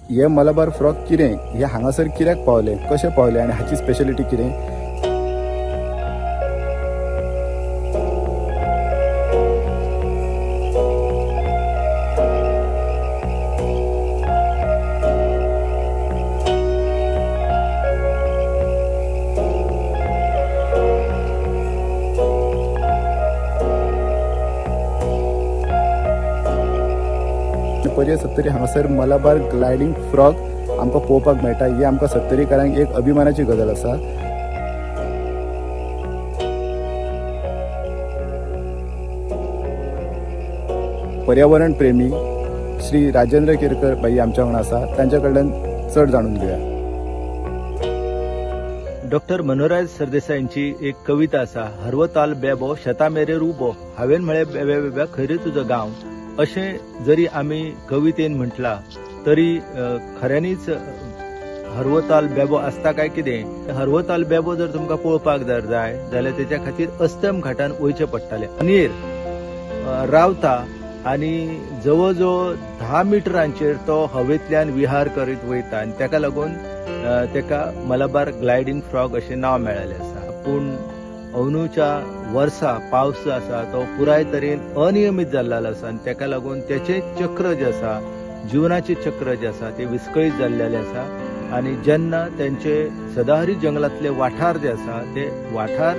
हे मलबार फ्रॉग कितें, हे हांगासर कित्याक पावले, कशें पावले आनी हाची स्पेशलिटी कितें। पर्ये सत्तरी हांगासर मलबार ग्लायडींग फ्रॉग आमकां पळोवपाक मेळटा। ही आमकां सत्तरीकारांक एक अभिमानाची गजाल आसा। पर्यावरण प्रेमी श्री राजेंद्र केरकर भाई आमच्या वांगडा आसा, तांच्या कडल्यान चड जाणून घेवया। डॉक्टर मनोहरराय सरदेसायांची एक कविता आसा, हरवताल बेबो शेता मेरेर उबो, हांवें म्हळें बेबे बेब्या खंय रे तुजो गांव। अशें जरी आमी कवितेन म्हटलां तरी खऱ्यांनीच हरवताल बेबो आसता काय कितें। हरवताल बेबो जर तुमकां पळोवपाक जर जाय जाल्यार तेच्या खातीर अस्तम घाटान वयचें पडटालें। नीर रावता आनी जवळ जवळ 10 मिटरांचेर तो हवेंतल्यान विहार करीत वयता आनी तेका लागून तेका मलबार ग्लायडींग फ्रॉग अशें नांव मेळिल्लें आसा। पूण अंदूच्या वर्सा पावस जो आसा तो पुराय तरेन अनियमीत जाल्लो आसा आनी तेका लागून तेचें चक्र जें आसा, जिवनाचें चक्र जें आसा तें विस्कळीत जाल्लें आसा आनी जेन्ना तेंचे सदाहरी जंगलांतले वाठार जे आसा ते वाठार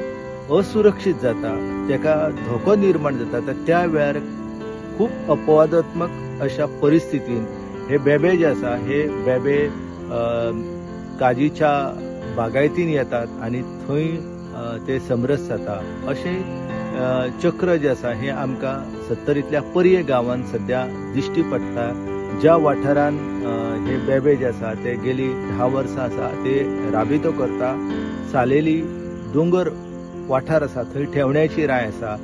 असुरक्षीत जाता, तेका धोको निर्माण जाता, तर त्या वेळार खूब अपवादात्मक अशा परिस्थितीन हे बेबे जे आसा हे बेबे काजीच्या बागायतीन येतात आनी थंय ते समरस जाता। अशें चक्र जें आसा हें आमकां सत्तरींतल्या पर्ये गांवांत सद्या दिश्टी पडटा। ज्या वाठारान हे बेबे जे आसा ते गेली 10 वर्सां आसा ते राबितो करता। सालेली दोंगर वाठार आसा थंय ठेवण्याची राय आसा,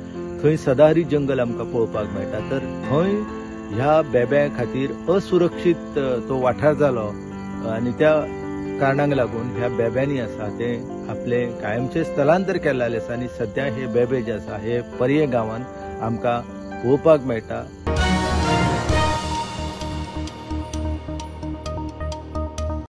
थंय सदाहरी जंगल आमकां पळोवपाक मेळटा। तर थंय ह्या बेब्या खातीर असुरक्षीत तो वाठार जालो आनी त्या कारणांक लागून ह्या बेब्यांनी आसा ते आपले कायमचे स्थलांतर केल्लें आसा आनी सद्या हे बेबे जे आसा हे पर्ये गांवांत आमकां पळोवपाक मेळटा।